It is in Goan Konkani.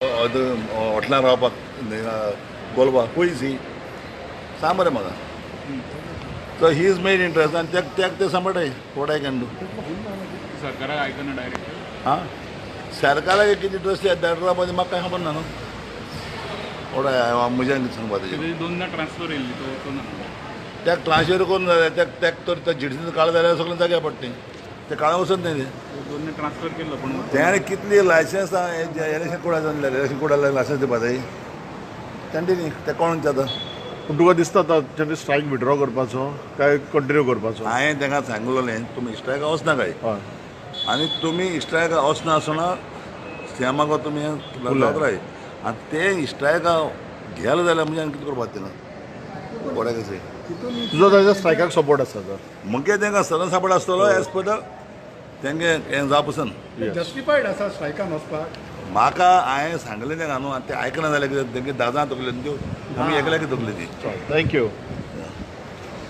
हॉटेलान रावपाक कोलवा खंय सी सांग मरे म्हाका. So he is main interest आनी तेक तेक ते सांबाळटाय. What I can do? सरकाराक आयकना डायरेक्ट. आं, सरकाराक कितें ट्रस्ट धाडला म्हाका कांय खबर ना न्हू. What I म्हज्यान कितें सांगपा तेजेर? तेजी दोनदा ट्रान्सफर येयल्ली, तो वचना. त्याक ट्रान्सफर करून जाल्यार त्याक त्याक तर त्या जिडसीन काळ जाल्यार सगळें जाग्यार पडटा तें, काळा वचत न्ही तें. दोनदा ट्रान्सफर केल्लो पण तेणें कितली लायसन्स इलेक्शन कोडा जालें, इलेक्शन कोडा लायसन्स दिवपा जाय तेणें न्ही, तें कोण जाता? पूण तुका दिसता आतां तेणी स्ट्रायक विड्रॉ करपाचो काय कंटिन्यू करपाचो? हांवें तांकां सांगलेलें, तुमी स्ट्रायका वचनाकाय आनी तुमी स्ट्रायका वचना आसतना सीएमाक तुमी राय आनी ते स्ट्रायका गेले जाल्यार म्हणजे आनी कितें करपाक तें बरें कशें. तुजो ताच्या स्ट्रायकाक सपोर्ट आसा तर? मुगे तांकां सदां सापड आसतलो एज पर the तेंगे हें जावं पसून. जस्टिफायड आसा स्ट्रायकान वचपाक? म्हाका हांवें सांगलें तांकां न्हू, आनी तें आयकना जाल्यार कितें, तेंगे दादा तकले त्यो आमी एकल्याक तकली ती. Thank you.